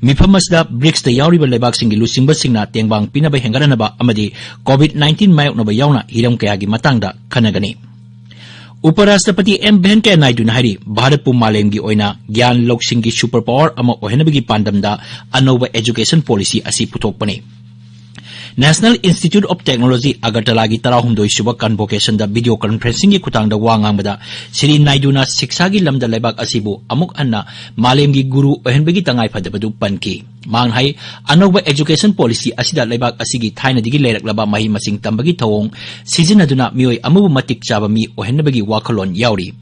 ꯃꯤꯐꯝ ꯑꯁꯤꯗ ꯕ꯭ꯔꯤꯛꯁꯇ ꯌꯥꯎꯔꯤꯕ ꯂꯩꯕꯥꯛꯁꯤꯡꯒꯤ ꯂꯨꯆꯤꯡꯕꯁꯤꯡꯅ ꯇꯦꯡꯕꯥꯡ ꯄꯤꯅꯕ ꯍꯦꯟꯒꯠꯍꯟꯅꯕ ꯑꯃꯗꯤ ꯀꯣꯚꯤꯗ ꯅꯥꯏꯟꯇꯤꯟ ꯃꯥꯌꯣꯛꯅꯕ ꯌꯥꯎꯅ ꯍꯤꯔꯝ ꯀꯌꯥꯒꯤ ꯃꯇꯥꯡꯗ ꯈꯟꯅꯒꯅꯤ꯫ ꯎꯄꯔꯥꯁꯇ꯭ꯔꯄꯇꯤ ꯑꯦꯝ ꯚꯦꯡꯀꯌꯥ ꯅꯥꯏꯗꯨꯅ ꯍꯥꯏꯔꯤ, ꯚꯥꯔꯠꯄꯨ ꯃꯥꯂꯦꯝꯒꯤ ꯑꯣꯏꯅ ꯒ꯭ꯌꯥꯟ ꯂꯧꯁꯤꯡꯒꯤ ꯁꯨꯄꯔ ꯄꯥꯋꯔ ꯑꯃ ꯑꯣꯏꯍꯟꯅꯕꯒꯤ ꯄꯥꯟꯗꯝꯗ ꯑꯅꯧꯕ ꯑꯦꯖꯨꯀꯦꯁꯟ ꯄꯣꯂꯤꯁꯤ ꯑꯁꯤ ꯄꯨꯊꯣꯛꯄꯅꯤ꯫ National Institute of Technology, ꯑꯒꯔꯇꯂꯥꯒꯤ ꯇꯔꯥꯍꯨꯝꯗꯣꯏ ꯁꯨꯕ ꯀꯟꯚꯣꯀꯦꯁꯟꯗ ꯚꯤꯗꯤꯑꯣ ꯀꯟꯐꯔꯦꯟꯁꯤꯡꯒꯤ ꯈꯨꯠꯊꯥꯡꯗ ꯋꯥ ꯉꯥꯡꯕꯗ ꯁ꯭ꯔꯤ ꯅꯥꯏꯗꯨꯅ ꯁꯤꯛꯁꯥꯒꯤ ꯂꯝꯗ ꯂꯩꯕꯥꯛ ꯑꯁꯤꯕꯨ ꯑꯃꯨꯛ ꯍꯟꯅ ꯃꯥꯂꯦꯝꯒꯤ ꯒꯨꯔꯨ ꯑꯣꯏꯍꯟꯕꯒꯤ ꯇꯉꯥꯏꯐꯗꯕꯗꯨ ꯄꯟꯈꯤ꯫ ꯃꯍꯥꯛꯅ ꯍꯥꯏ, ꯑꯅꯧꯕ ꯑꯦꯖꯨꯀꯦꯁꯟ ꯄꯣꯂꯤꯁꯤ ꯑꯁꯤꯗ ꯂꯩꯕꯥꯛ ꯑꯁꯤꯒꯤ ꯊꯥꯏꯅꯗꯒꯤ ꯂꯩꯔꯛꯂꯕ ꯃꯍꯩ ꯃꯁꯤꯡ ꯇꯝꯕꯒꯤ ꯊꯧꯑꯣꯡ ꯁꯤꯖꯤꯟꯅꯗꯨꯅ ꯃꯤꯑꯣꯏ ꯑꯃꯕꯨ ꯃꯇꯤꯛ ꯆꯥꯕ ꯃꯤ ꯑꯣꯏꯍꯟꯅꯕꯒꯤ ꯋꯥꯈꯜꯂꯣꯟ ꯌꯥꯎꯔꯤ꯫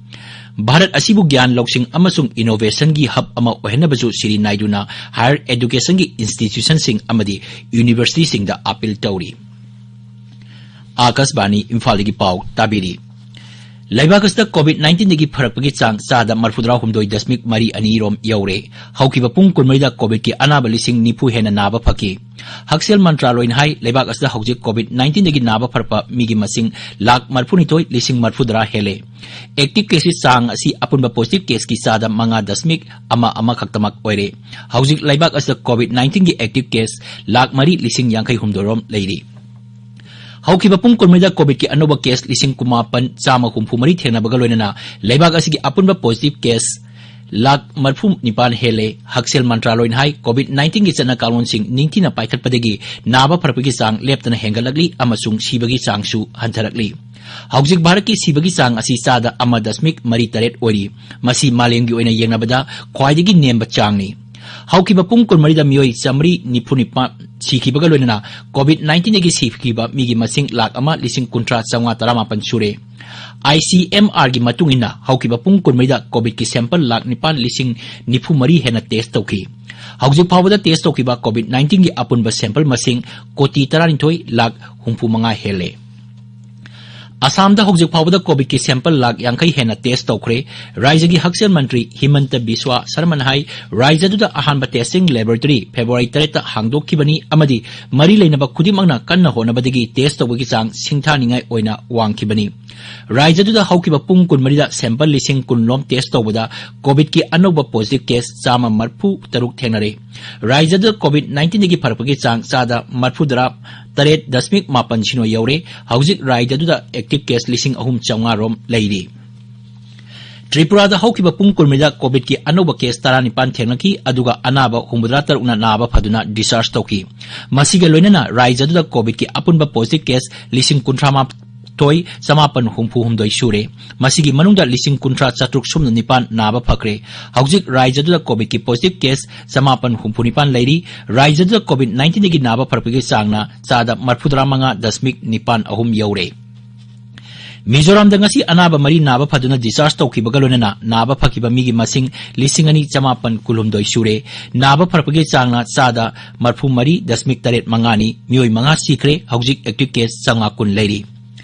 ꯚꯥꯔꯠ ꯑꯁꯤꯕꯨ ꯒ꯭ꯌꯥꯟ ꯂꯧꯁꯤꯡ ꯑꯃꯁꯨꯡ ꯏꯅꯣꯚꯦꯁꯟꯒꯤ ꯍꯕ ꯑꯃ ꯑꯣꯏꯍꯟꯅꯕꯁꯨ ꯁ꯭ꯔꯤ ꯅꯥꯏꯗꯨꯅ ꯍꯥꯌꯔ ꯑꯦꯖꯨꯀꯦꯁꯟꯒꯤ ꯏꯟꯁꯇꯤꯇ꯭ꯌꯨꯁꯟꯁꯤꯡ ꯑꯃꯗꯤ ꯌꯨꯅꯤꯚꯔꯁꯤꯇꯤꯁꯤꯡꯗ ꯑꯥꯄꯤꯜ ꯇꯧꯔꯤ꯫ ꯑꯥꯀꯥꯁꯕꯥꯅꯤ ꯏꯝꯐꯥꯜꯗꯒꯤ ꯄꯥꯎ ꯇꯥꯕꯤꯔꯤ꯫ ꯂꯩꯕꯥꯛ ꯑꯁꯤꯗ ꯀꯣꯚꯤꯗ ꯅꯥꯏꯟꯇꯤꯟꯗꯒꯤ ꯐꯔꯛꯄꯒꯤ ꯆꯥꯡ ꯆꯥꯗ ꯃꯔꯐꯨꯇꯔꯥ ꯍꯨꯝꯗꯣꯏ ꯗꯁꯃꯤꯛ ꯃꯔꯤ ꯑꯅꯤ ꯔꯣꯝ ꯌꯧꯔꯦ꯫ ꯍꯧꯈꯤꯕ ꯄꯨꯡ ꯀꯨꯟꯃꯔꯤꯗ ꯀꯣꯚꯤꯗꯀꯤ ꯑꯅꯥꯕ ꯂꯤꯁꯤꯡ ꯅꯤꯐꯨ ꯍꯦꯟꯅ ꯅꯥꯕ ꯐꯈꯤ꯫ ꯍꯛꯁꯦꯜ ꯃꯟꯇ꯭ꯔꯥꯂꯣꯏꯅ ꯍꯥꯏ, ꯂꯩꯕꯥꯛ ꯑꯁꯤꯗ ꯍꯧꯖꯤꯛ ꯀꯣꯚꯤꯗ ꯅꯥꯏꯟꯇꯤꯟꯗꯒꯤ ꯅꯥꯕ ꯐꯔꯛꯄ ꯃꯤꯒꯤ ꯃꯁꯤꯡ ꯂꯥꯈ ꯃꯔꯐꯨꯅꯤꯊꯣꯏ ꯂꯤꯁꯤꯡ ꯃꯔꯐꯨꯇꯔꯥ ꯍꯦꯜꯂꯦ꯫ ꯑꯦꯛꯇꯤꯚ ꯀꯦꯁꯀꯤ ꯆꯥꯡ ꯑꯁꯤ ꯑꯄꯨꯟꯕ ꯄꯣꯖꯤꯇꯤꯚ ꯀꯦꯁꯀꯤ ꯆꯥꯗ ꯃꯉꯥ ꯗꯁꯃꯤꯛ ꯑꯃ ꯑꯃ ꯈꯛꯇꯃꯛ ꯑꯣꯏꯔꯦ꯫ ꯍꯧꯖꯤꯛ ꯂꯩꯕꯥꯛ ꯑꯁꯤꯗ ꯀꯣꯚꯤꯗ ꯅꯥꯏꯟꯇꯤꯟꯒꯤ ꯑꯦꯛꯇꯤꯚ ꯀꯦꯁ ꯂꯥꯈ ꯃꯔꯤ ꯂꯤꯁꯤꯡ ꯌꯥꯡꯈꯩ ꯍꯨꯝꯗꯣꯏ ꯔꯣꯝ ꯂꯩꯔꯤ꯫ ꯍꯧꯈꯤꯕ ꯄꯨꯡ ꯀꯨꯟꯃꯔꯤꯗ ꯀꯣꯚꯤꯗꯀꯤ ꯑꯅꯧꯕ ꯀꯦꯁ ꯂꯤꯁꯤꯡ ꯀꯨꯟꯃꯥꯄꯟ ꯆꯥꯝꯃ ꯍꯨꯝꯐꯨ ꯃꯔꯤ ꯊꯦꯡꯅꯕꯒ ꯂꯣꯏꯅꯅ ꯂꯩꯕꯥꯛ ꯑꯁꯤꯒꯤ ꯑꯄꯨꯟꯕ ꯄꯣꯖꯤꯇꯤꯚ ꯀꯦꯁ ꯂꯥꯈ ꯃꯔꯐꯨ ꯅꯤꯄꯥꯟ ꯍꯦꯜꯂꯦ꯫ ꯍꯛꯁꯦꯜ ꯃꯟꯇ꯭ꯔꯥꯂꯣꯏꯅ ꯍꯥꯏ, ꯀꯣꯚꯤꯗ ꯅꯥꯏꯟꯇꯤꯟꯒꯤ ꯆꯠꯅ ꯀꯥꯡꯂꯣꯟꯁꯤꯡ ꯅꯤꯡꯊꯤꯅ ꯄꯥꯏꯈꯠꯄꯗꯒꯤ ꯅꯥꯕ ꯐꯔꯛꯄꯒꯤ ꯆꯥꯡ ꯂꯦꯞꯇꯅ ꯍꯦꯟꯒꯠꯂꯛꯂꯤ ꯑꯃꯁꯨꯡ ꯁꯤꯕꯒꯤ ꯆꯥꯡꯁꯨ ꯍꯟꯊꯔꯛꯂꯤ꯫ ꯍꯧꯖꯤꯛ ꯚꯥꯔꯠꯀꯤ ꯁꯤꯕꯒꯤ ꯆꯥꯡ ꯑꯁꯤ ꯆꯥꯗ ꯑꯃ ꯗꯁꯃꯤꯛ ꯃꯔꯤ ꯇꯔꯦꯠ ꯑꯣꯏꯔꯤ꯫ ꯃꯁꯤ ꯃꯥꯂꯦꯝꯒꯤ ꯑꯣꯏꯅ ꯌꯦꯡꯅꯕꯗ ꯈ꯭ꯋꯥꯏꯗꯒꯤ ꯅꯦꯝꯕ ꯆꯥꯡꯅꯤ꯫ ꯍꯧꯈꯤꯕ ꯄꯨꯡ ꯀꯨꯟꯃꯔꯤꯗ ꯃꯤꯑꯣꯏ ꯆꯥꯃꯔꯤ ꯅꯤꯐꯨ ꯅꯤꯄꯥꯟ ꯁꯤꯈꯤꯕꯒ ꯂꯣꯏꯅꯅ COVID nineteenꯗꯒꯤ ꯁꯤꯈꯤꯕ ꯃꯤꯒꯤ ꯃꯁꯤꯡ ꯂꯥꯈ ꯑꯃ ꯂꯤꯁꯤꯡ ꯀꯨꯟꯊ꯭ꯔꯥ ꯆꯥꯝꯃꯉꯥ ꯇꯔꯥꯃꯥꯄꯟ ꯁꯨꯔꯦ꯫ ICMRꯒꯤ ꯃꯇꯨꯡ ꯏꯟꯅ ꯍꯧꯈꯤꯕ ꯄꯨꯡ ꯀꯨꯟꯃꯔꯤꯗ COVIDꯀꯤ sample ꯂꯥꯈ ꯅꯤꯄꯥꯟ ꯂꯤꯁꯤꯡ ꯅꯤꯐꯨ ꯃꯔꯤ ꯍꯦꯟꯅ test ꯇꯧꯈꯤ꯫ ꯍꯧꯖꯤꯛ ꯐꯥꯎꯕꯗ test ꯇꯧꯈꯤꯕ COVID nineteenꯒꯤ ꯑꯄꯨꯟꯕ sample ꯃꯁꯤꯡ ꯀꯣꯇꯤ ꯇꯔꯥꯅꯤꯊꯣꯏ ꯂꯥꯈ ꯍꯨꯝꯐꯨ ꯃꯉꯥ ꯍꯦꯜꯂꯦ꯫ ꯑꯁꯥꯝꯗ ꯍꯧꯖꯤꯛ ꯐꯥꯎꯕꯗ COVIDꯀꯤ sample ꯂꯥꯈ ꯌꯥꯡꯈꯩ ꯍꯦꯟꯅ test ꯇꯧꯈ꯭ꯔꯦ꯫ ꯔꯥꯖ꯭ꯌꯒꯤ ꯍꯛꯁꯦꯜ ꯃꯟꯇ꯭ꯔꯤ ꯍꯤꯃꯟꯇ ꯕꯤꯁ꯭ꯋꯥ ꯁꯔꯃꯅ ꯍꯥꯏ, ꯔꯥꯖ꯭ꯌꯗꯨꯗ ꯑꯍꯥꯟꯕ testing laboratory February ꯇꯔꯦꯠꯇ ꯍꯥꯡꯗꯣꯛꯈꯤꯕꯅꯤ ꯑꯃꯗꯤ ꯃꯔꯤ ꯂꯩꯅꯕ ꯈꯨꯗꯤꯡꯃꯛꯅ ꯀꯟꯅ ꯍꯣꯠꯅꯕꯗꯒꯤ test ꯇꯧꯕꯒꯤ ꯆꯥꯡ ꯁꯤꯡꯊꯥꯅꯤꯡꯉꯥꯏ ꯑꯣꯏꯅ ꯋꯥꯡꯈꯤꯕꯅꯤ꯫ ꯔꯥꯖ꯭ꯌꯗꯨꯗ ꯍꯧꯈꯤꯕ ꯄꯨꯡ ꯀꯨꯟꯃꯔꯤꯗ sample ꯂꯤꯁꯤꯡ ꯀꯨꯟ ꯂꯣꯝ test ꯇꯧꯕꯗ COVIDꯀꯤ ꯑꯅꯧꯕ positive case ꯆꯥꯝꯃ ꯃꯔꯤꯐꯨ ꯇꯔꯨꯛ ꯊꯦꯡꯅꯔꯦ꯫ ꯔꯥꯖ꯭ꯌꯗ COVID nineteenꯗꯒꯤ ꯐꯔꯛꯄꯒꯤ ꯆꯥꯡ ꯆꯥꯗ ꯃꯔꯤꯐꯨꯇꯔꯥ ꯇꯔꯦꯠ ꯗꯁꯃꯤꯛ ꯃꯥꯄꯟ ꯁꯤꯅꯣ ꯌꯧꯔꯦ꯫ ꯍꯧꯖꯤꯛ ꯔꯥꯖ꯭ꯌꯗꯨꯗ active case ꯂꯤꯁꯤꯡ ꯑꯍꯨꯝ ꯆꯥꯝꯃꯉꯥ ꯔꯣꯝ ꯂꯩꯔꯤ꯫ ꯇ꯭ꯔꯤꯄꯨꯔꯥꯗ ꯍꯧꯈꯤꯕ ꯄꯨꯡ ꯀꯨꯟꯃꯔꯤꯗ COVIDꯀꯤ ꯑꯅꯧꯕ case ꯇꯔꯥꯅꯤꯄꯥꯟ ꯊꯦꯡꯅꯈꯤ, ꯑꯗꯨꯒ ꯑꯅꯥꯕ ꯍꯨꯝꯐꯨꯇꯔꯥ ꯇꯔꯨꯛꯅ ꯅꯥꯕ ꯐꯗꯨꯅ discharge ꯇꯧꯈꯤ꯫ ꯃꯁꯤꯒ ꯂꯣꯏꯅꯅ ꯔꯥꯖ꯭ꯌꯗꯨꯗ COVIDꯀꯤ ꯑꯄꯨꯟꯕ positive case ꯂꯤꯁꯤꯡ ꯀꯨꯟꯊ꯭ꯔꯥ ꯃꯥꯊꯣꯏ ꯆꯃꯥꯄꯟ ꯍꯨꯝꯐꯨ ꯍꯨꯝꯗꯣꯏ ꯁꯨꯔꯦ꯫ ꯃꯁꯤꯒꯤ ꯃꯅꯨꯡꯗ ꯂꯤꯁꯤꯡ ꯀꯨꯟꯊ꯭ꯔꯥ ꯆꯥꯇ꯭ꯔꯨꯛ ꯁꯨꯞꯅ ꯅꯤꯄꯥꯟ ꯅꯥꯕ ꯐꯈ꯭ꯔꯦ꯫ ꯍꯧꯖꯤꯛ ꯔꯥꯖ꯭ꯌꯗꯨꯗ COVIDꯀꯤ positive case ꯆꯃꯥꯄꯟ ꯍꯨꯝꯐꯨ ꯅꯤꯄꯥꯟ ꯂꯩꯔꯤ꯫ ꯔꯥꯖ꯭ꯌꯗꯨꯗ COVID nineteenꯗꯒꯤ ꯅꯥꯕ ꯐꯔꯛꯄꯒꯤ ꯆꯥꯡꯅ ꯆꯥꯗ ꯃꯔꯤꯐꯨꯇꯔꯥ ꯃꯉꯥ ꯗꯁꯃꯤꯛ ꯅꯤꯄꯥꯟ ꯑꯍꯨꯝ ꯌꯧꯔꯦ꯫ ꯃꯤꯖꯣꯔꯥꯝꯗ ꯉꯁꯤ ꯑꯅꯥꯕ ꯃꯔꯤ ꯅꯥꯕ ꯐꯗꯨꯅ discharge ꯇꯧꯈꯤꯕꯒ ꯂꯣꯏꯅꯅ ꯅꯥꯕ ꯐꯈꯤꯕ ꯃꯤꯒꯤ ꯃꯁꯤꯡ ꯂꯤꯁꯤꯡ ꯑꯅꯤ ꯆꯃꯥꯄꯟ ꯀꯨꯟꯍꯨꯝꯗꯣꯏ ꯁꯨꯔꯦ꯫ ꯅꯥꯕ ꯐꯔꯛꯄꯒꯤ ꯆꯥꯡꯅ ꯆꯥꯗ ꯃꯔꯤꯐꯨ ꯃꯔꯤ ꯗꯁꯃꯤꯛ ꯇꯔꯦꯠ ꯃꯉꯥꯅꯤ꯫ ꯃꯤꯑꯣꯏ ꯃꯉꯥ ꯁꯤꯈ꯭ꯔꯦ꯫ ꯍꯧꯖꯤꯛ active case ꯆꯥꯝꯃꯉꯥ ꯀꯨꯟ ꯂꯩꯔꯤ꯫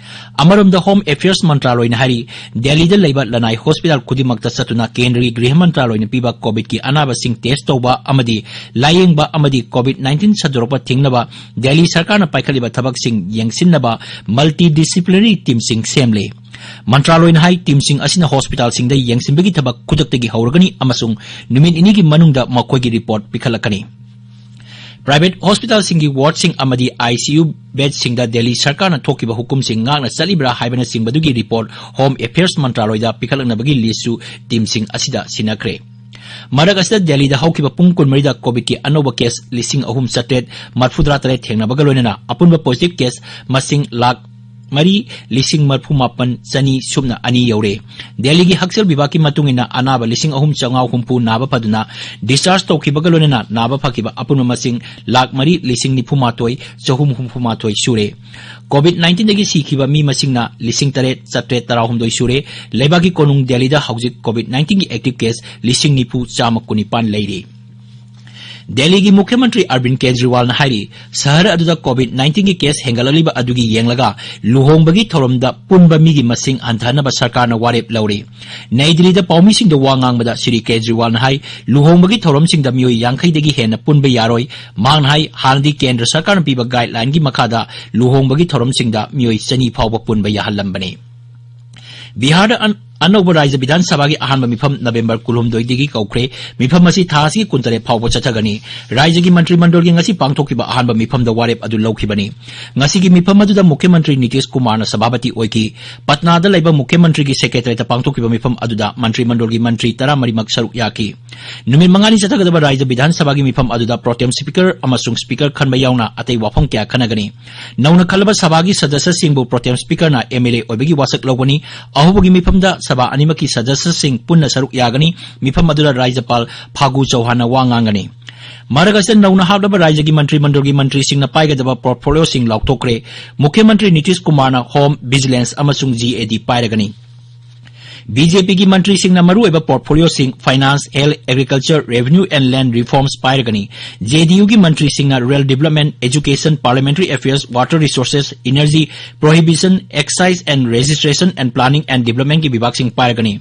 ꯑꯃꯔꯣꯝꯗ Home Affairs ꯃꯟꯇ꯭ꯔꯥꯂꯣꯏꯅ ꯍꯥꯏꯔꯤ, ꯗꯦꯜꯂꯤꯗ ꯂꯩꯕ ꯂꯅꯥꯏ hospital ꯈꯨꯗꯤꯡꯃꯛꯇ ꯆꯠꯇꯨꯅ ꯀꯦꯟꯗ꯭ꯔꯒꯤ ꯒ꯭ꯔꯤꯍ ꯃꯟꯇ꯭ꯔꯥꯂꯣꯏꯅ ꯄꯤꯕ COVIDꯀꯤ ꯑꯅꯥꯕꯁꯤꯡ test ꯇꯧꯕ ꯑꯃꯗꯤ ꯂꯥꯌꯦꯡꯕ ꯑꯃꯗꯤ COVID nineteen ꯁꯟꯗꯣꯔꯛꯄ ꯊꯤꯡꯅꯕ ꯗꯦꯜꯂꯤ ꯁꯔꯀꯥꯔꯅ ꯄꯥꯏꯈꯠꯂꯤꯕ ꯊꯕꯛꯁꯤꯡ ꯌꯦꯡꯁꯤꯟꯅꯕ multidisciplinary teamꯁꯤꯡ ꯁꯦꯝꯂꯦ꯫ ꯃꯟꯇ꯭ꯔꯥꯂꯣꯏꯅ ꯍꯥꯏ, teamꯁꯤꯡ ꯑꯁꯤꯅ hospitalꯁꯤꯡꯗ ꯌꯦꯡꯁꯤꯟꯕꯒꯤ ꯊꯕꯛ ꯈꯨꯗꯛꯇꯒꯤ ꯍꯧꯔꯒꯅꯤ ꯑꯃꯁꯨꯡ ꯅꯨꯃꯤꯠ ꯅꯤꯅꯤꯒꯤ ꯃꯅꯨꯡꯗ ꯃꯈꯣꯏꯒꯤ report ꯄꯤꯈꯠꯂꯛꯀꯅꯤ꯫ Private hospitalꯁꯤꯡꯒꯤ wardꯁꯤꯡ ꯑꯃꯗꯤ ICU bedꯁꯤꯡꯗ ꯗꯦꯜꯂꯤ ꯁꯔꯀꯥꯔꯅ ꯊꯣꯛꯈꯤꯕ ꯍꯨꯀꯨꯝꯁꯤꯡ ꯉꯥꯛꯅ ꯆꯠꯂꯤꯕ꯭ꯔꯥ ꯍꯥꯏꯕꯅꯆꯤꯡꯕꯗꯨꯒꯤ report Home Affairs ꯃꯟꯇ꯭ꯔꯥꯂꯣꯏꯗ ꯄꯤꯈꯠꯂꯛꯅꯕꯒꯤ listꯁꯨ teamꯁꯤꯡ ꯑꯁꯤꯗ ꯁꯤꯟꯅꯈ꯭ꯔꯦ꯫ ꯃꯔꯛ ꯑꯁꯤꯗ ꯗꯦꯜꯂꯤꯗ ꯍꯧꯈꯤꯕ ꯄꯨꯡ ꯀꯨꯟꯃꯔꯤꯗ COVIDꯀꯤ ꯑꯅꯧꯕ case ꯂꯤꯁꯤꯡ ꯑꯍꯨꯝ ꯆꯥꯇ꯭ꯔꯦꯠ ꯃꯔꯤꯐꯨꯇꯔꯥ ꯇꯔꯦꯠ ꯊꯦꯡꯅꯕꯒ ꯂꯣꯏꯅꯅ ꯑꯄꯨꯟꯕ positive case ꯃꯁꯤꯡ ꯂꯥꯈ ꯃꯔꯤ ꯂꯤꯁꯤꯡ ꯃꯔꯤꯐꯨ ꯃꯥꯄꯟ ꯆꯅꯤ ꯁꯨꯞꯅ ꯑꯅꯤ ꯌꯧꯔꯦ꯫ ꯗꯦꯜꯂꯤꯒꯤ ꯍꯛꯁꯦꯜ ꯕꯤꯚꯥꯒꯀꯤ ꯃꯇꯨꯡ ꯏꯟꯅ ꯑꯅꯥꯕ ꯂꯤꯁꯤꯡ ꯑꯍꯨꯝ ꯆꯥꯝꯃꯉꯥ ꯍꯨꯝꯐꯨ ꯅꯥꯕ ꯐꯗꯨꯅ discharge ꯇꯧꯈꯤꯕꯒ ꯂꯣꯏꯅꯅ ꯅꯥꯕ ꯐꯈꯤꯕ ꯑꯄꯨꯟꯕ ꯃꯁꯤꯡ ꯂꯥꯈ ꯃꯔꯤ ꯂꯤꯁꯤꯡ ꯅꯤꯐꯨ ꯃꯥꯊꯣꯏ ꯆꯍꯨꯝ ꯍꯨꯝꯐꯨ ꯃꯥꯊꯣꯏ ꯁꯨꯔꯦ꯫ COVID nineteenꯗꯒꯤ ꯁꯤꯈꯤꯕ ꯃꯤ ꯃꯁꯤꯡꯅ ꯂꯤꯁꯤꯡ ꯇꯔꯦꯠ ꯆꯥꯇ꯭ꯔꯦꯠ ꯇꯔꯥꯍꯨꯝꯗꯣꯏ ꯁꯨꯔꯦ꯫ ꯂꯩꯕꯥꯛꯀꯤ ꯀꯣꯅꯨꯡ ꯗꯦꯜꯂꯤꯗ ꯍꯧꯖꯤꯛ COVID nineteenꯒꯤ active case ꯂꯤꯁꯤꯡ ꯅꯤꯐꯨ ꯆꯥꯝꯃ ꯀꯨꯟꯅꯤꯄꯥꯟ ꯂꯩꯔꯤ꯫ ꯗꯦꯜꯂꯤꯒꯤ ꯃꯨꯈ꯭ꯌ ꯃꯟꯇ꯭ꯔꯤ ꯑꯔꯕꯤꯟ ꯀꯦꯖ꯭ꯔꯤꯋꯥꯜꯅ ꯍꯥꯏꯔꯤ, ꯁꯍꯔ ꯑꯗꯨꯗ COVID nineteenꯒꯤ case ꯍꯦꯟꯒꯠꯂꯛꯂꯤꯕ ꯑꯗꯨꯒꯤ ꯌꯦꯡꯂꯒ ꯂꯨꯍꯣꯡꯕꯒꯤ ꯊꯧꯔꯝꯗ ꯄꯨꯟꯕ ꯃꯤꯒꯤ ꯃꯁꯤꯡ ꯍꯟꯊꯍꯟꯅꯕ ꯁꯔꯀꯥꯔꯅ ꯋꯥꯔꯦꯞ ꯂꯧꯔꯤ꯫ ꯅꯩ ꯗꯤꯜꯂꯤꯗ ꯄꯥꯎꯃꯤꯁꯤꯡꯗ ꯋꯥ ꯉꯥꯡꯕꯗ ꯁ꯭ꯔꯤ ꯀꯦꯖ꯭ꯔꯤꯋꯥꯜꯅ ꯍꯥꯏ, ꯂꯨꯍꯣꯡꯕꯒꯤ ꯊꯧꯔꯝꯁꯤꯡꯗ ꯃꯤꯑꯣꯏ ꯌꯥꯡꯈꯩꯗꯒꯤ ꯍꯦꯟꯅ ꯄꯨꯟꯕ ꯌꯥꯔꯣꯏ꯫ ꯃꯍꯥꯛꯅ ꯍꯥꯏ, ꯍꯥꯟꯅꯗꯤ ꯀꯦꯟꯗ꯭ꯔ ꯁꯔꯀꯥꯔꯅ ꯄꯤꯕ guidelineꯒꯤ ꯃꯈꯥꯗ ꯂꯨꯍꯣꯡꯕꯒꯤ ꯊꯧꯔꯝꯁꯤꯡꯗ ꯃꯤꯑꯣꯏ ꯆꯅꯤ ꯐꯥꯎꯕ ꯄꯨꯟꯕ ꯌꯥꯍꯜꯂꯝꯕꯅꯤ꯫ ꯕꯤꯍꯥꯔꯗ ꯑꯟ-, ꯑꯅꯧꯕ ꯔꯥꯖ꯭ꯌ ꯕꯤꯙꯥꯟ ꯁꯚꯥꯒꯤ ꯑꯍꯥꯟꯕ ꯃꯤꯐꯝ ꯅꯕꯦꯝꯕꯔ ꯀꯨꯟꯍꯨꯝꯗꯣꯏꯗꯒꯤ ꯀꯧꯈ꯭ꯔꯦ꯫ ꯃꯤꯐꯝ ꯑꯁꯤ ꯊꯥ ꯑꯁꯤꯒꯤ ꯀꯨꯟꯇꯔꯦꯠ ꯐꯥꯎꯕ ꯆꯠꯊꯒꯅꯤ꯫ ꯔꯥꯖ꯭ꯌꯒꯤ ꯃꯟꯇ꯭ꯔꯤ ꯃꯟꯗꯜꯒꯤ ꯉꯁꯤ ꯄꯥꯡꯊꯣꯛꯈꯤꯕ ꯑꯍꯥꯟꯕ ꯃꯤꯐꯝꯗ ꯋꯥꯔꯦꯞ ꯑꯗꯨ ꯂꯧꯈꯤꯕꯅꯤ꯫ ꯉꯁꯤꯒꯤ ꯃꯤꯐꯝ ꯑꯗꯨꯗ ꯃꯨꯈ꯭ꯌ ꯃꯟꯇ꯭ꯔꯤ ꯅꯤꯇꯤꯁ ꯀꯨꯃꯥꯔꯅ ꯁꯚꯥꯄꯇꯤ ꯑꯣꯏꯈꯤ꯫ ꯄꯠꯅꯥꯗ ꯂꯩꯕ ꯃꯨꯈ꯭ꯌ ꯃꯟꯇ꯭ꯔꯤꯒꯤ secretariatꯇ ꯄꯥꯡꯊꯣꯛꯈꯤꯕ ꯃꯤꯐꯝ ꯑꯗꯨꯗ ꯃꯟꯇ꯭ꯔꯤ ꯃꯟꯗꯜꯒꯤ ꯃꯟꯇ꯭ꯔꯤ ꯇꯔꯥꯃꯔꯤꯃꯛ ꯁꯔꯨꯛ ꯌꯥꯈꯤ꯫ ꯅꯨꯃꯤꯠ ꯃꯉꯥꯅꯤ ꯆꯠꯊꯒꯗꯕ ꯔꯥꯖ꯭ꯌ ꯕꯤꯙꯥꯟ ꯁꯚꯥꯒꯤ ꯃꯤꯐꯝ ꯑꯗꯨꯗ pro tem speaker ꯑꯃꯁꯨꯡ speaker ꯈꯟꯕ ꯌꯥꯎꯅ ꯑꯇꯩ ꯋꯥꯐꯝ ꯀꯌꯥ ꯈꯟꯅꯒꯅꯤ꯫ ꯅꯧꯅ ꯈꯜꯂꯕ ꯁꯚꯥꯒꯤ ꯁꯗꯁ꯭ꯌꯁꯤꯡꯕꯨ pro tem speakerꯅ MLA ꯑꯣꯏꯕꯒꯤ ꯋꯥꯁꯛ ꯂꯧꯒꯅꯤ꯫ ꯑꯍꯧꯕꯒꯤ ꯃꯤꯐꯝꯗ ꯁꯚꯥ ꯑꯅꯤꯃꯛꯀꯤ ꯁꯗꯁ꯭ꯌꯁꯤꯡ ꯄꯨꯟꯅ ꯁꯔꯨꯛ ꯌꯥꯒꯅꯤ꯫ ꯃꯤꯐꯝ ꯑꯗꯨꯗ ꯔꯥꯖ꯭ꯌꯄꯥꯜ ꯐꯥꯒꯨ ꯆꯧꯍꯥꯟꯅ ꯋꯥ ꯉꯥꯡꯒꯅꯤ꯫ ꯃꯔꯛ ꯑꯁꯤꯗ ꯅꯧꯅ ꯍꯥꯞꯂꯕ ꯔꯥꯖ꯭ꯌꯒꯤ ꯃꯟꯇ꯭ꯔꯤ ꯃꯟꯗꯜꯒꯤ ꯃꯟꯇ꯭ꯔꯤꯁꯤꯡꯅ ꯄꯥꯏꯒꯗꯕ portfolioꯁꯤꯡ ꯂꯥꯎꯊꯣꯛꯈ꯭ꯔꯦ꯫ ꯃꯨꯈ꯭ꯌ ꯃꯟꯇ꯭ꯔꯤ ꯅꯤꯇꯤꯁ ꯀꯨꯃꯥꯔꯅ Home, Vigilance ꯑꯃꯁꯨꯡ GAD ꯄꯥꯏꯔꯒꯅꯤ꯫ BJPꯒꯤ ꯃꯟꯇ꯭ꯔꯤꯁꯤꯡꯅ ꯃꯔꯨꯑꯣꯏꯕ portfolioꯁꯤꯡ Finance, Health, Agriculture, Revenue and Land Reforms ꯄꯥꯏꯔꯒꯅꯤ꯫ JDUꯒꯤ ꯃꯟꯇ꯭ꯔꯤꯁꯤꯡꯅ Rural Development, Education, Parliamentary Affairs, Water Resources, Energy, Prohibition, Excise and Registration and Planning and Developmentꯀꯤ ꯕꯤꯚꯥꯒꯁꯤꯡ ꯄꯥꯏꯔꯒꯅꯤ꯫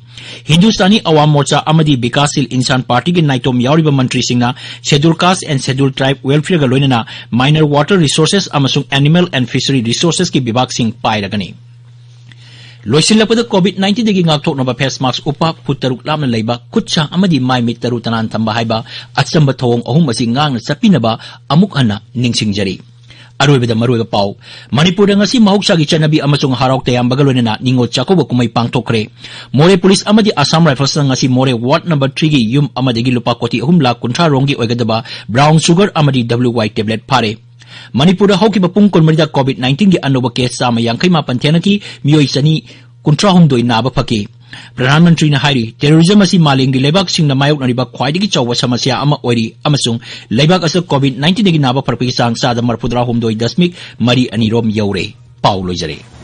Hindustani ꯑꯋꯥꯝ ꯃꯣꯔꯆꯥ ꯑꯃꯗꯤ ꯕꯤꯀꯥꯁꯁꯤꯜ ꯏꯟꯁꯥꯟ ꯄꯥꯔꯇꯤꯒꯤ ꯅꯥꯏꯇꯣꯝ ꯌꯥꯎꯔꯤꯕ ꯃꯟꯇ꯭ꯔꯤꯁꯤꯡꯅ Scheduled Caste and Scheduled Tribe Welfareꯒ ꯂꯣꯏꯅꯅ Minor Water Resources ꯑꯃꯁꯨꯡ Animal and Fishery Resourcesꯀꯤ ꯕꯤꯚꯥꯒꯁꯤꯡ ꯄꯥꯏꯔꯒꯅꯤ꯫ ꯂꯣꯏꯁꯤꯜꯂꯛꯄꯗ, COVID nineteenꯗꯒꯤ ꯉꯥꯛꯊꯣꯛꯅꯕ face mask ꯎꯞꯄ, food ꯇꯔꯨꯛ ꯂꯥꯞꯅ ꯂꯩꯕ, ꯈꯨꯠ ꯁꯥ ꯑꯃꯗꯤ ꯃꯥꯏ ꯃꯤꯠ ꯇꯔꯨ ꯇꯅꯥꯟ ꯊꯝꯕ ꯍꯥꯏꯕ ꯑꯆꯝꯕ ꯊꯧꯑꯣꯡ ꯑꯍꯨꯝ ꯑꯁꯤ ꯉꯥꯛꯅ ꯆꯠꯄꯤꯅꯕ ꯑꯃꯨꯛ ꯍꯟꯅ ꯅꯤꯡꯁꯤꯡꯖꯔꯤ꯫ ꯑꯔꯣꯏꯕꯗ ꯃꯔꯨꯑꯣꯏꯕ ꯄꯥꯎ꯫ ꯃꯅꯤꯄꯨꯔꯗ ꯉꯁꯤ ꯃꯍꯧꯁꯥꯒꯤ ꯆꯠꯅꯕꯤ ꯑꯃꯁꯨꯡ ꯍꯔꯥꯎ ꯇꯌꯥꯝꯕꯒ ꯂꯣꯏꯅꯅ ꯅꯤꯉꯣꯜ ꯆꯥꯛꯀꯧꯕ ꯀꯨꯝꯍꯩ ꯄꯥꯡꯊꯣꯛꯈ꯭ꯔꯦ꯫ ꯃꯣꯔꯦ ꯄꯨꯂꯤꯁ ꯑꯃꯗꯤ Assam Riflesꯅ ꯉꯁꯤ ꯃꯣꯔꯦ ward number threeꯒꯤ ꯌꯨꯝ ꯑꯃꯗꯒꯤ ꯂꯨꯄꯥ ꯀꯣꯇꯤ ꯑꯍꯨꯝ ꯂꯥꯈ ꯀꯨꯟꯊ꯭ꯔꯥ ꯔꯣꯝꯒꯤ ꯑꯣꯏꯒꯗꯕ brown sugar ꯑꯃꯗꯤ WY tablet ꯐꯥꯔꯦ꯫ ꯃꯅꯤꯄꯨꯔꯗ ꯍꯧꯈꯤꯕ ꯄꯨꯡ ꯀꯨꯟꯃꯔꯤꯗ COVID nineteenꯒꯤ ꯑꯅꯧꯕ case ꯆꯥꯝꯃ ꯌꯥꯡꯈꯩ ꯃꯥꯄꯟ ꯊꯦꯡꯅꯈꯤ, ꯃꯤꯑꯣꯏ ꯆꯅꯤ ꯀꯨꯟꯊ꯭ꯔꯥ ꯍꯨꯝꯗꯣꯏ ꯅꯥꯕ ꯐꯈꯤ꯫ ꯄ꯭ꯔꯙꯥꯟ ꯃꯟꯇ꯭ꯔꯤꯅ ꯍꯥꯏꯔꯤ, terrorism ꯑꯁꯤ ꯃꯥꯂꯦꯝꯒꯤ ꯂꯩꯕꯥꯛꯁꯤꯡꯅ ꯃꯥꯌꯣꯛꯅꯔꯤꯕ ꯈ꯭ꯋꯥꯏꯗꯒꯤ ꯆꯥꯎꯕ ꯁꯃꯁ꯭ꯌꯥ ꯑꯃ ꯑꯣꯏꯔꯤ ꯑꯃꯁꯨꯡ ꯂꯩꯕꯥꯛ ꯑꯁꯤꯗ COVID nineteenꯗꯒꯤ ꯅꯥꯕ ꯐꯔꯛꯄꯒꯤ ꯆꯥꯡ ꯆꯥꯗ ꯃꯔꯐꯨꯇꯔꯥ ꯍꯨꯝꯗꯣꯏ ꯗꯁꯃꯤꯛ ꯃꯔꯤ ꯑꯅꯤ ꯔꯣꯝ ꯌꯧꯔꯦ꯫ ꯄꯥꯎ ꯂꯣꯏꯖꯔꯦ꯫